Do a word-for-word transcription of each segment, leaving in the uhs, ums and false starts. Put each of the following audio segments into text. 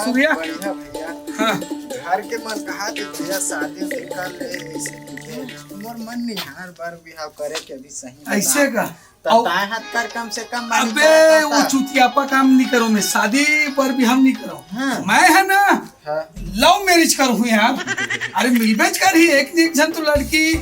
सूर्या? बढ़िया भैया। हाँ। घर के मन कहा कि भैया शादी उदी कर ले, ऐसे तुझे मोर मन नहीं है, बर बिहाव करे के अभी सही अइसे बता। का? त अउ ताय हाथ कर कम से कम मालिक अबे, बता वो पाता। चुतियापा काम नहीं करो, मैं शादी पर भी हम नहीं करो। हाँ। मैं है ना, हाँ। Love marriage करूँ यार। अरे, मिलबेच करही, एक न एक झन तो लड़की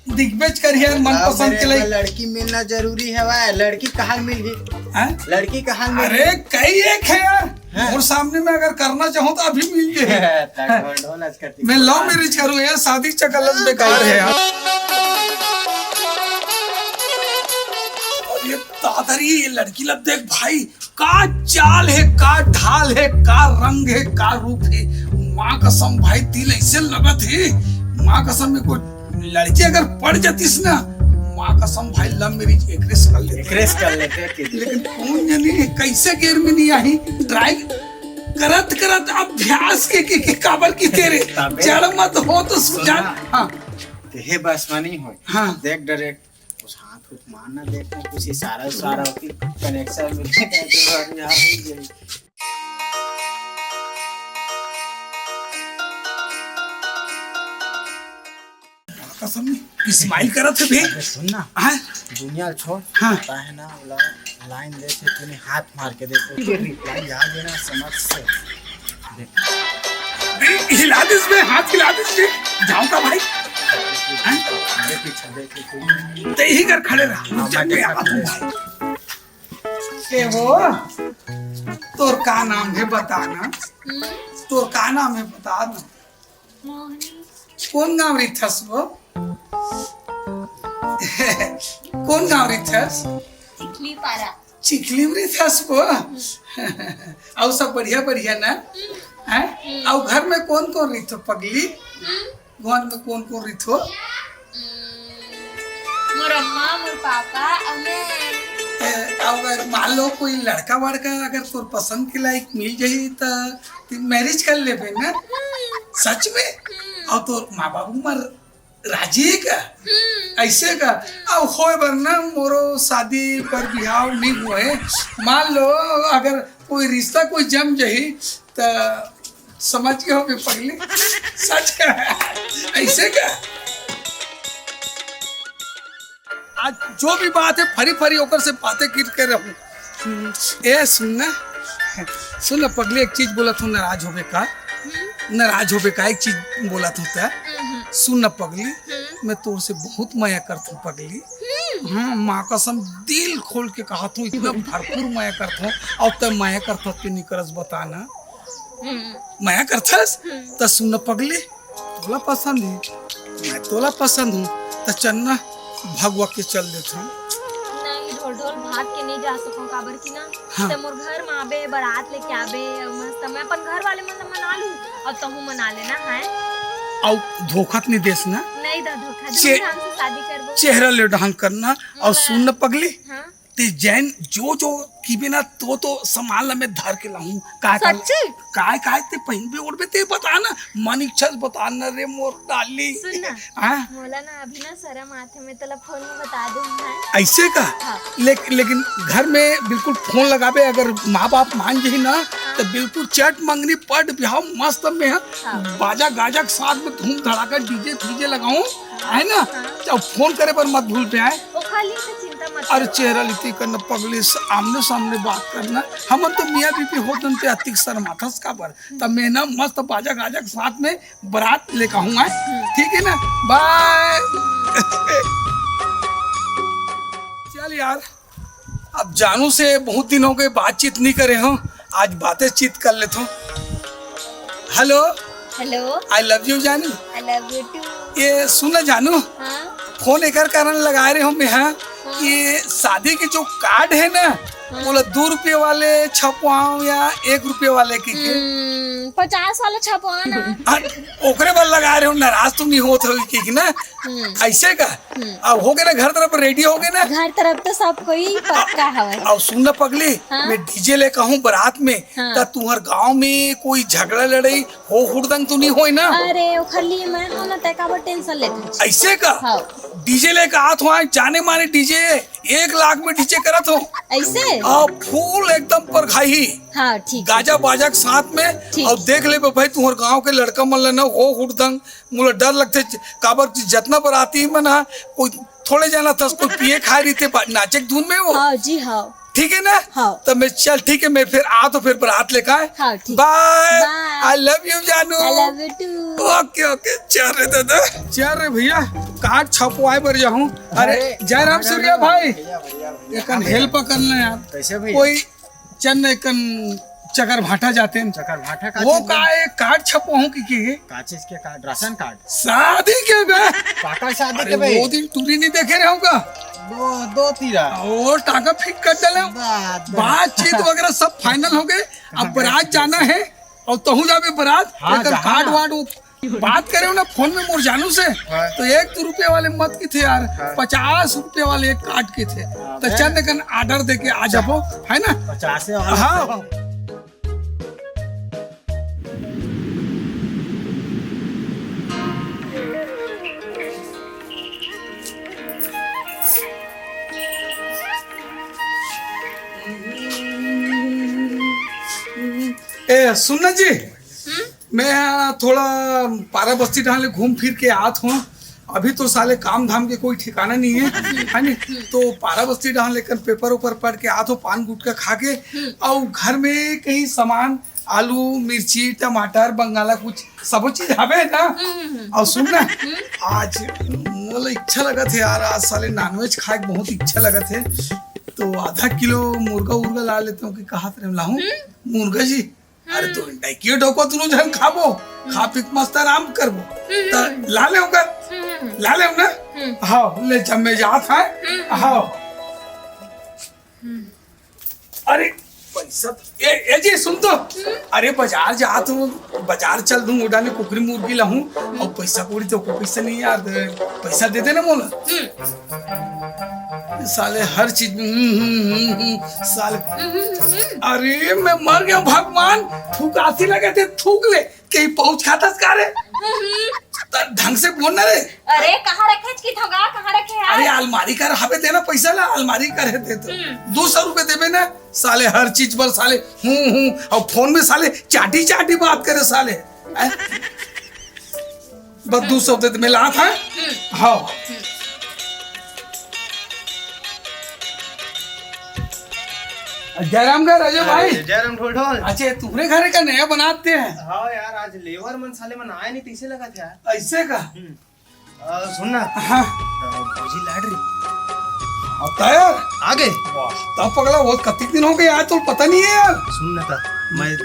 दिखबेच करही यार, मन अब पसंद के मेरे लइक। लड़की मिलना जरूरी है भाई, लड़की कहाँ मिलही? हैं? लड़की कहाँ मिलही? अरे, कई एक है यार। हाँ। मोर सामने में अगर करना चाहूँ तो अभी मिल जाए। तक ढोल ढोल आज करती। मैं love marriage करूँ यार, शादी चक्कर लग बेकार है यार। और ये दादरी, ये लड़की लग देख भाई, का चाल है, का ढाल है, का रंग है, का रूप है। माँ कसम भाई, दिल ऐसे लगत है, माँ कसम में कोई लड़की अगर पड़ जातीस ना, माँ कसम भाई, love marriage एकरे से कर लेते। एकरे से कर लेते, ठीक है। लेकिन कौन जाने कैसे गेर में नहीं आही, try करत करत अभ्यास के, के, के काबर की तेरे तबे। जड़ मत हो तो सुजान। सुना। हाँ। ते हे बस में नहीं होय। हाँ। देख direct, उस हाथ उठ मारना, देख कुछ इशारा उशारा होती, connection मिले तो यार यहाँ हो जाए। कसम नहीं, smile करत है बे। अबे सुन ना, हाँ? दुनिया छोड़, हाँ। पता है ना, वो line दे से तूने हाथ मार के देखो, तो reply आ जाना समझ से। देख। हिला दे इसमें, हाथ हिला दे इसमें। जाऊंगा भाई। हैं? देख पीछे, देख पीछे। ते ही कर खड़े रहा। हाँ, रुक जा, मैं मैं देखा आता हूँ भाई। के वो? तोर का नाम है बताना? हम्म? तोर का नाम है बता ना? मोहनी। कौन गांव रिथस वो? कौन गांव रिथस? चिखली पारा। चिखली में रिथस वो? अउ सब बढ़िया बढ़िया ना? हम्म। हैं? हम्म। अउ घर में कौन कौन रिथो पगली? हम्म। घर में कौन कौन रिथो? हम्म, मोर अम्मा, मोर पापा, अउ मैं। ए, अउ अगर मान लो कोई लड़का वड़का अगर तोर पसंद के लायक मिल जाही त तू marriage कर लेबे ना? हम्म। सच में? हम्म। अउ तोर माँ बाबू मर राजी का? हम्म। ऐसे का? हम्म। अब होए बर ना मोरो शादी पर बिहाव नहीं हुए। मान लो अगर कोई रिश्ता कोई जम जाही त समझ गए हो बे पगली? सच का? ऐसे का? आज जो भी बात है फरी फरी ओकर से बातें किट कर रहूं। हम्म, ए सुन ना, सुन ना पगली, एक चीज बोलत हूँ, नाराज होबे का? हम्म। नाराज होबे का? एक चीज बोलत हूँ त। हम्म। सुन ना पगली, हम्म। मैं तोर से बहुत मया करत हूँ पगली। हम्म। हाँ, माँ कसम दिल खोल के कहत हूँ, इतना भरपूर मया करत हूँ। अउ तै मया करत हस कि नहीं करस बता ना। हम्म। मया करथस? हम्म। त सुन ना पगली, तोला पसंद हे, मैं तोला पसंद हूँ, त चल ना भगवा के चल देथन। नहीं, ढोल ढोल भाग के नहीं जा सकूं, काबर की ना, हाँ। ते मोर घर में आबे, बारात लेके आबे, अउ मस्त मैं अपन घर वाले मन ला मना लूं, अउ तहूं मना लेना है। अउ धोखा त नहीं देस ना? नहीं दा धोखा, चे-, धूमधाम से शादी करबो। चेहरा ले ढंग करना, अउ हाँ। सुन ना पगली, हाँ। ते जैन जो जो किबे ना तो तो सामान ला मैं धर के लाहूं। काय काय सच्ची? काय काय ते पहिनबे ओढ़बे ते बता ना, मन इच्छा से बता ना रे मोर डाली। सुन ना, हाँ? मोला ना अभी ना शरम आथे, मैं तोला फोन में बता दूं, हाँ? ऐसे का? हाँ। ले-, लेकिन घर में बिल्कुल फोन लगाबे, अगर माँ बाप मान जाही ना, हाँ। तो बिल्कुल चट मंगनी पट बिहाव मस्त में, हाँ। हाँ। बाजा गाजा के साथ में धूम धड़ाका डीजे फीजे लगाऊं, हाँ। है ना? हाँ। अब फोन करे बर मत भूल पे आए। ओखर लिए तो चिंता मत अरे कर। चेहरा ल इती करना पगली, आमने सामने बात करना। हमन तो मियाँ बीबी होतन ते अतिक शर्माथस काबर? त मैं ना मस्त बाजा गाजा के साथ में बारात लेके आहूँ, आए? हम्म। ठीक है ना? बाय। चल यार, अब जानू से बहुत दिन हो गए, बातचीत नहीं करे हो, आज बातें चीत कर लेथो। Hello. Hello. I love you जानू। I love you too। ये सुन ना जानू, हाँ? फोन एकर कारण लगाए रहे हो मैं, हाँ? हाँ। ये शादी के जो कार्ड है ना, हाँ। बोला दो रुपये वाले छपवाओ या एक रुपये वाले के, के? हम्म, पचास वाले छपवा ना। हाँ, ओकरे बर लगाए रहे हो, नाराज तुम नहीं होत हो कि, कि ना? हम्म। ऐसे का? हम्म। अब हो गए ना, घर तरफ रेडी हो गए ना? घर तरफ तो सब कोई पक्का हवे। अब सुन ना पगली, हाँ? मैं डीजे लेके आहूँ बारात में, हाँ। त तुहर गांव में कोई झगड़ा लड़ाई हो हुड़दंग तो नहीं होए ना? अरे, ओखर लिए मैं हूँ ना, तै काबर टेंशन लेत हस? ऐसे का? हाँ। डीजे लेके आत हो, जाने माने डीजे। एक लाख में DJ करत हो। ऐसे? आ, full एकदम परघाई। हाँ, ठीक है। गाजा बाजा के साथ में। ठीक। अउ देख लेबे भाई, तुंहर गांव के लड़का मन ल ना हो हुड़दंग, मोला डर लगथे, काबर कि जतना बराती मन ह, कोई थोड़े जाना था, कोई पिए खाए रहिथे, बा-, नाचे के धुन में वो। हाँ जी, हाँ। ठीक है ना? हाँ। तो मैं, चल ठीक है, मैं फिर आ तो फिर बरात लेकर आए। हाँ, ठीक। Bye। Bye। I love you जानू। I love you too। OK, OK, चल रे दादा, चल रे भैया, card छपवाए बर जाहूँ। अरे, अरे, जय राम अरे, सूर्या भाई, भैया, भैया, भैया। एकन help कर ले यार। कैसे भैया? कोई चंद एकन चकरभाटा जाते हैं। चकरभाटा का वो चीज का है? एक card छपवाहूँ कि, कि? का चीज के card? Ration card? शादी के बे। काका शादी अरे के बे? वो दिन टूरी नहीं देखे रहे होगा। दो, दो तीरा। वो टाका fix कर डाले। बात, बात। बातचीत वगैरह सब final हो गए। अब बारात जाना है और तहूँ जाबे बारात, हाँ, लेकिन जाना। Card वार्ड वो बात करे हो ना फोन में मोर जानू से, हाँ। तो एक दो रुपये वाले मत की थे यार, हाँ। पचास रुपये वाले एक card के थे। हाँ, तो बे। चंद कन order दे के आ जाबो, है ना? पचास वाला हाँ। ए, सुन ना जी, हम्म? मैं थोड़ा पारा बस्ती डहान ले घूम फिर के आत हूँ। अभी तो साले काम धाम के कोई ठिकाना नहीं है, है नी? तो पारा बस्ती डहान लेकर paper उपर पढ़ के आत हूँ, पान गुटखा खा के, हम्म। अउ घर में कहीं सामान, आलू, मिर्ची, टमाटर, बंगाला, कुछ सबो चीज हवे ना। हम्म, हम्म, हम्म। अउ सुन ना, हम्म। आज मोला इच्छा लगत है यार, आज साले non-veg खाए के बहुत इच्छा लगत है, तो आधा किलो मुर्गा उर्गा ला लेते हो कि कहा तेरे लाहूं? हम्म। मुर्गा जी, अरे हम्म। तो डैकियो डोको दोनों झन खाबो, हम्म। खा पी के मस्त आराम करबो। हम्म। त ला ले ओकर, हम्म। ला ले ना। हम्म। हाँ, ले जब मैं जात है। हम्म। हाँ। हम्म। अरे पैसा तो, ए, ए जी सुन तो। हम्म। अरे बाजार जात हूँ, बाजार चल दूँ, उडाने कुकरी मुर्गी लाहूँ, हम्म। अउ पैसा कौड़ी तो कोई पैसा नहीं यार, पैसा दे देना मोला। हम्म। साले हर चीज में, हम्म, हम्म, हम्म, हम्म, साले। हम्म, हम्म, हम्म। अरे, मैं मर गया भगवान, थूकासी लगे थे, थूक ले, कहीं पहुंच खातस का रे? हम्म। त ढंग से बोल ना रे। अरे, कहाँ रखे कि थोगा, कहाँ रखे है? अरे, अलमारी कर हवे देना पैसा ला, अलमारी कर है दे तो। हम्म। दो सौ रुपये देबे ना, साले हर चीज पर साले, हूँ, हूँ, अउ फोन में साले चाटी चाटी बात करे साले। हैं? बस दो सौ दे दे, मैं लात है। हम्म। हाँ। हम्म। जयराम घर, अजय भाई। जयराम ढोल ढोल। अच्छा, तुम्हरे घर का नया बनाते हैं? हाँ यार, आज labour मन साले मन आए नहीं, तैसे लगा था यार। ऐसे का? हम्म। अ, सुन ना। हाँ। अ, भौजी लाड रही। हाँ, त यार। आ गए? वाह, तब पगला, वो कतिक दिन हो गए यार, तो पता नहीं है यार। सुन ना त, मैं,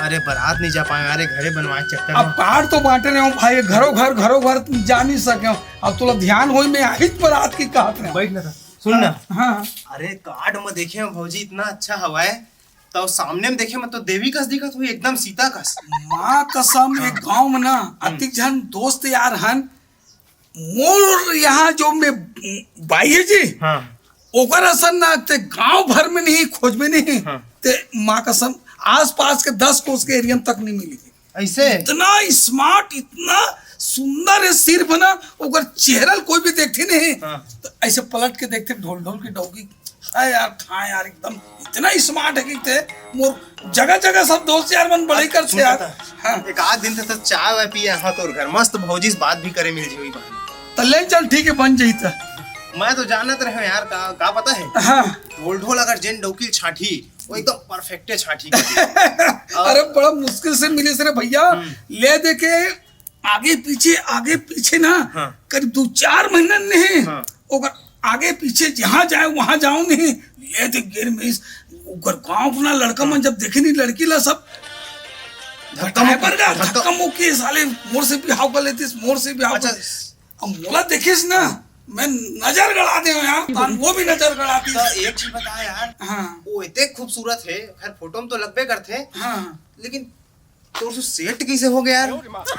अरे, बारात नहीं जा पाए, अरे, घरे बनवाए चक्कर अब में। Card तो बांटे रहे हो भाई, घरो घर, घरो घर जा नहीं सके हो। अब तोला ध्यान होई, मैं आहित बारात की कहत रहे। बैठ ना त, सुन ना। हाँ। अरे, card में देखे हो भौजी, इतना अच्छा हवा है, तो सामने में देखे में तो देवी कस दिखत हुई, एकदम सीता कस। माँ कसम, हाँ। एक गांव में ना, हम्म। अतिक झन दोस्त यार हन, मोर यहाँ जो मैं बाई है जी, हाँ। ओकर असन ना ते गांव भर में नहीं, खोज में नहीं। हाँ। ते माँ कसम, आसपास के दस कोस के area में तक नहीं मिली। ऐसे? इतना smart, इतना सुंदर है सिर्फ ना, ओकर चेहरा ल कोई भी देखते नहीं। हाँ। तो ऐसे पलट के देखते, ढोल ढोल के डौकी, अरे यार, हाँ यार, एकदम इतना smart है कि ते मोर जगह जगह सब दोस्त यार मन बड़ाई करथे यार। हाँ। एक आध दिन त चाय वाय पिए, हाँ, तोर घर मस्त भौजी से बात भी करे मिल जी, वही बहाने। त ले चल, ठीक है, बन जाई त। मैं तो जानत रहे यार, का, का पता है? हाँ। ढोल ढोल अगर जेन डौकी छांटी, वो एकदम perfect है छांटी के लिए। अरे, बड़ा मुश्किल से मिलिस रे भैया। हम्म। ले दे के आगे पीछे, आगे पीछे ना, हाँ। करीब दो चार महीना नहीं, हाँ। ओकर आगे पीछे जहाँ जाए, वहाँ जाओ नहीं, ले दे गिर में इस, ओकर गाँव के ना लड़का मन हाँ। जब देखे नहीं लड़की ला सब धक्का धक्का मुक्की, पर का धक्का धक्का मुक्की, साले मोर से भी हाव कर लेतीस, मोर से भी हाव अच्छा। कर। अब मोला देखिस ना, मैं नजर गड़ा दे यार, तान वो भी नजर गड़ा दी। तो एक चीज बता यार, हाँ। वो इतने खूबसूरत है, खैर फोटो में तो लगबे करते, हाँ। लेकिन तोर से सेट कैसे हो गया यार?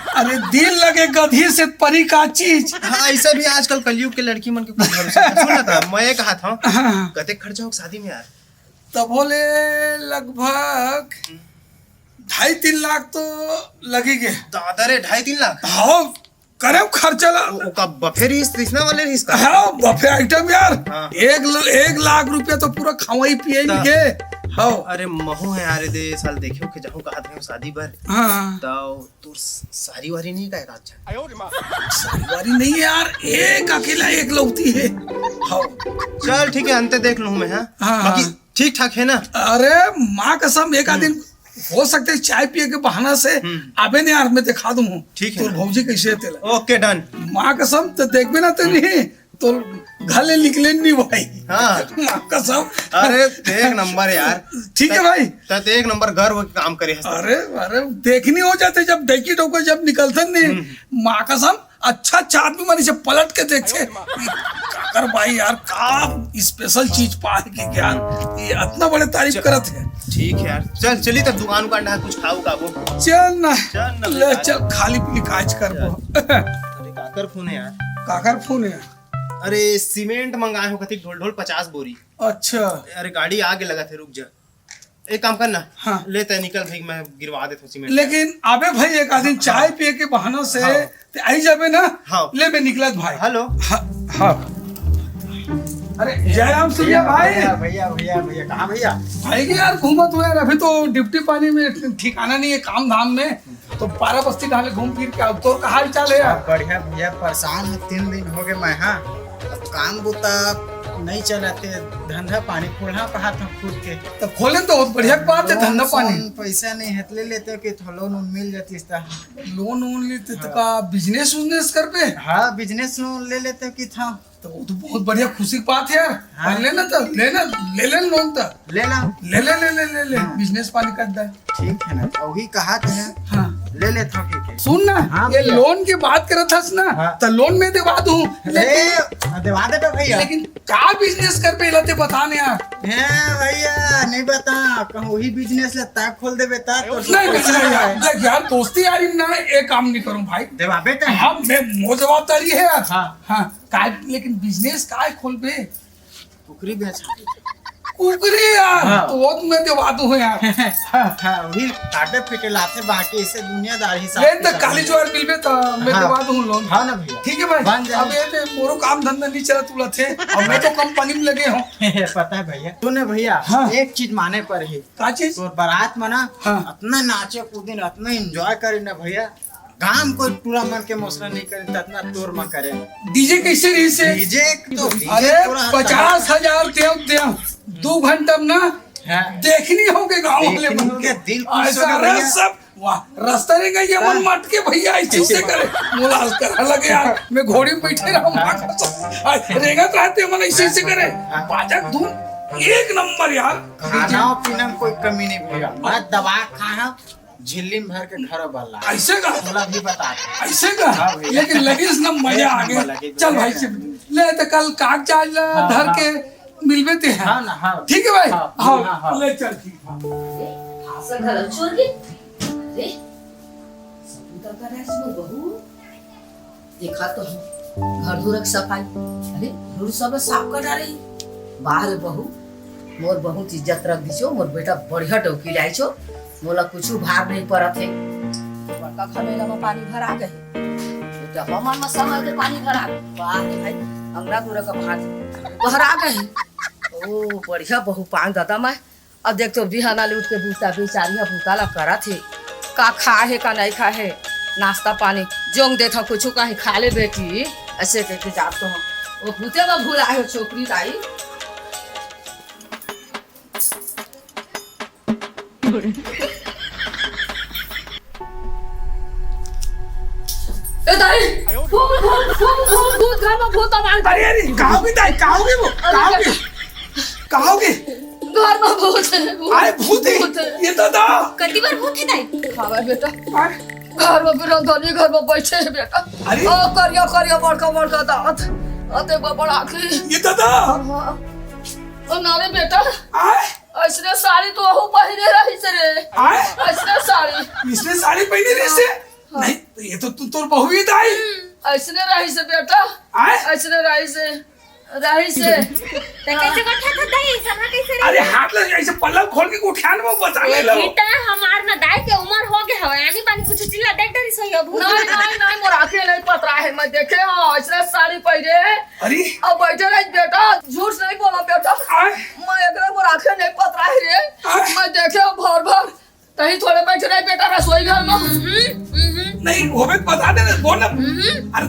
अरे, दिल लगे गधी से परी का चीज। हाँ, ऐसा भी आजकल कलयुग के लड़की मन के कोई भरोसा नहीं। सुन ना त, मैं ये कहा था, हाँ। कते खर्चा हो शादी में यार? तब बोले लगभग ढाई तीन लाख तो लगी गए। दादा रे, ढाई तीन लाख? हाँ। करे खर्चा ला। ओ, ओका बफे रहिस, तइसना वाले रहिस का? हाँ, बफे आइटम यार। हाँ। एक ल-, एक लाख रुपया तो पूरा खवाई पियाई त-, के। हाँ। अरे महू हे यार, दे साल देखे के जाहूँ कहत रहेंव शादी बर। हाँ। त तोर स-, सारी वारी नहीं का एक आध झन? सारी वारी नहीं यार, एक अकेला एक लौती हे। हाँ। चल ठीक हे, अंते देख लूँ मैं, हाँ? हाँ, बाकी हाँ। ठीक ठाक हे ना? अरे माँ कसम, एक आध दिन हो सकथे चाय पिए के बहाना से हम्म। आबे नहीं यार, मैं देखा दूँ। ठीक हे तोर ना? भौजी कैसे हे तेला। OK, done। माँ कसम, त देखबे ना ते नहीं, तो घर ले निकले नहीं भाई। हाँ। माँ कसम। अरे, ते एक नंबर यार। ठीक हे भाई। त ते एक नंबर गर्व के काम करे हस। अरे, अरे, देखनी हो जाथे जब डैकी डौका जब निकलथन नहीं, हम्म। माँ कसम, अच्छा अच्छा आदमी मन इसे पलट के देखथे। काकर भाई यार, का special चीज पाए के ज्ञान, ये अतना बड़े तारीफ च-, करत हे। ठीक हे यार, चल चली तब दुकान उकान डहा कुछ खाऊ खाबो। चल ना, चल ना ले भाई। चल, खाली पीली काज करबो। चल। अरे काकर फोन हे यार? काकर फोन हे? अरे सीमेंट मंगाए हों कतिक ढोल ढोल पचास बोरी। अच्छा। अरे गाड़ी आगे लगथे, रुक जा। एक काम कर ना, हाँ। ले तैं निकल भाई, मैं गिरवा देथों सीमेंट। लेकिन अबे भाई, एक आध दिन हाँ। चाय पिए के बहाना से हाँ। तैं आई जाबे ना, हाँ। ले मैं निकलत भाई। हेलो। हाँ, हाँ। अरे जयराम सूर्या भाई। भैया, भैया, भैया, भैया, कहाँ भैया? भाई के यार घूमत हुए यार, अभी तो ड्यूटी पानी में ठिकाना नहीं हे, काम धाम में। तो बारा बस्ती डहा ले घूम फिर के आव। तोर का हाल चाल हे यार? सब बढ़िया भैया, परेशान हे, तीन दिन हो गए मैं, हाँ। अब काम बुता नहीं चलथे, धंधा पानी खोलना कहा था खुद के। तो खोले तो बहुत बढ़िया बात हे, लोन धंधा पानी। सोन पैसा नहीं हे, ले लेते कि था लोन वोन मिल जातिस ता। लोन वोन लेते तो हाँ। का business उजनेस करबे? हाँ, business loan ले लेते कि था। तो वो तो बहुत बढ़िया खुशी की बात हे यार। हाँ। कर लेना तो, लेना, ले ले लोन तो। ले ला। ले ले, ले ले, ले ले, हाँ। Business पानी कर दे। ठीक हे ना, वही कहा थे। हाँ। ले लेथों कि के। सुन ना, हाँ ये भैया। लोन के बात करत हस ना, हाँ। तो लोन मैं देवा दूँ। अरे, लेकिन, देवा देबे भैया। लेकिन का business करबे, एला तैं बता ना यार। हे भैया, नहीं बता, कहूँ वही business ला तैं खोल देबे ता, तो नहीं, नहीं, नहीं यार, देख यार, दोस्ती यारी में ना, ये काम नहीं करूँ भाई। देवाबे तैं। हाँ, मैं, मोर जवाबदारी हे यार। हाँ। हाँ, काय, लेकिन business काय खोलबे? कुकरी बेच। कुकरी यार, हाँ। तो वो तो मैं देवा दूँ यार। हाँ, हाँ, वही काटे पीटे लाथे, बाकी इसे दुनियादार हिसाब ले तो किताब काली नहीं। ज्वार मिलबे तो मैं हाँ। देवा दूँ लोन। हाँ ना भैया। ठीक हे भाई, बन जाए। अब ये तो मोरो काम धंधा नहीं चलत उलत हे, अब मैं तो कंपनी में लगे हों। पता हे भैया, सुन ना भैया, हाँ। एक चीज माने पर हे। का चीज? तोर बारात में ना, हाँ। अतना नाचे कूदिन, अतना enjoy करिन ना भैया, गांव कोई टूरा मन के मोसरा नहीं करिन, त अतना तोर मन करिन। DJ कैसे रहिस हे? DJ तो, DJ अरे, पूरा पचास हजार देव देव, दू घंटा में ना, हाँ। देखनी हो के गांव वाले देखनी मन हो के। के, दिल खुश हो ऐसा गया रे भैया। सब, वाह, रास्ता रे गई, ये मन हाँ। मटके भैया, ऐसे ऐसे से करे, मुलाज कर लगे यार, मैं घोड़ी में बैठे रहूं, हाँ। माँ कसम। आज रेंगत रहते मन ऐसे ऐसे करे, हाँ। बाजा धुन एक नंबर यार। खाना पीना में कोई कमी नहीं भैया, मैं दबा खाया, झिल्ली में भर के घर वाला। ऐसे का? तोला भी बता दे। ऐसे का? हाँ भैया। लेकिन लगिस ना मजा आ गया। लगे चल भाई भैया। से ले तो कल कागजात ला हाँ, धर हाँ। के मिलबे ते हैं। हाँ ना, हाँ। ठीक हे भाई? हाँ, हाँ, हाँ, हाँ। ले चल ठीक हे। ए, भाषा घलो छोड़ के। अरे, सबूत कर रहा है इसमें बहू। देखा तो हूँ, घर दूर के सफाई, अरे, घर सब साफ कर डारे। बाहर बहू, मोर बहुत इज्जत रख दीचो, मोर बेटा बढ़िया डौकी लाइचो, मोला कुछ भार नहीं पड़त हे। बड़का घमेला में पानी भरा गए, डब्बा मन में संभल के पानी भरा गए। बाहर भाई, अंगना दूर का भार भरा गए। ओ, बढ़िया बहू पान दादा मैं अब देख तो बिहाना ले उठ के बूता बेचारी ह बूता ला करत हे। का खाए हे, का नहीं खाए हे, नाश्ता पानी जोंग देत ह, कुछु कहीं खा ले बेटी, ऐसे कह के जात तो हम। वो बूते में भुलाए हो छोकरी दाई। ए दाई, भूत, भूत, भूत, भूत, भूत, घर में भूत आ गए। अरे, अरे, का होगे दाई, का होगे वो, अरे, का होगे? का होगे? घर में भूत हे, भूत। अरे, भूत हे? भूत हे। ये तो दा। कति बार भूत हे दाई? हाँ, भाई बेटा। अरे। घर में बिरंधनी घर में बैठे हे बेटा। अरे। ओ, करिया, करिया, बड़का, बड़का दांत। अते बड़ आँखी। ये तो दा। हाँ। ओ, ना रे बेटा। आय? ऐसने साड़ी तो अहू पहिरे रहिस रे। आय? ऐसने साड़ी। इसने साड़ी पहिरे रहिस हे? हाँ। नहीं, तो ये तो तू तोर बहू ही दाई। हम्म, ऐसने रहिस हे बेटा। आय? ऐसने रहिस हे। रही से। ते कैसे गोठियाथस दाई, ऐसा कैसे रे? अरे हाथ ले, ऐसे पल्ला खोल के गोठियान में बचा ले लो। बेटा, हमार ना दाई के उम्र हो गए हवे, आनी बानी कुछ चिल्ला देख डरी सोई हो, भूत नहीं, नहीं, नहीं, मोर आँखें नहीं पतरा है, मैं देखे हाँ, ऐसे साड़ी पहने। अरे। अब बैठे रही बेटा, झूठ नहीं बोला बेटा। आय। मैं एकरे मोर आँखें नहीं पतरा है रे, आय। मैं देखे हाँ भर भर। तहीं थोड़े बैठ रहे बेटा रसोई घर में। हम्म, हम्म। नहीं, वो भी बता दे, बोल ना। हम्म। अरे,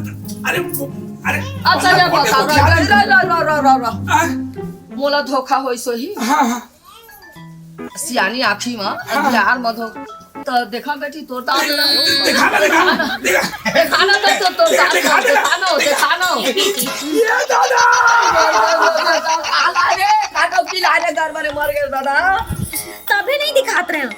अरे, वो, अरे, अच्छा, पल्ला ले खोल के बता, गोठियान रही, रही, रही, रही, रही, रही। आय। मोला धोखा होई सोही। हाँ, हाँ। सियानी आँखी में, हाँ। अंधियार में धो-, तो देखा बेटी, तोर दांत ला। दिखा ना, दिखा ना, दिखा। दिखा ना, तो, तो, तो, दिखा, दिखा ना। दिखा ना, दिखा ना। ये दादा। काला रे, काटो की लाने घर में मर गए दादा। तभी नहीं दिखात रहे हो।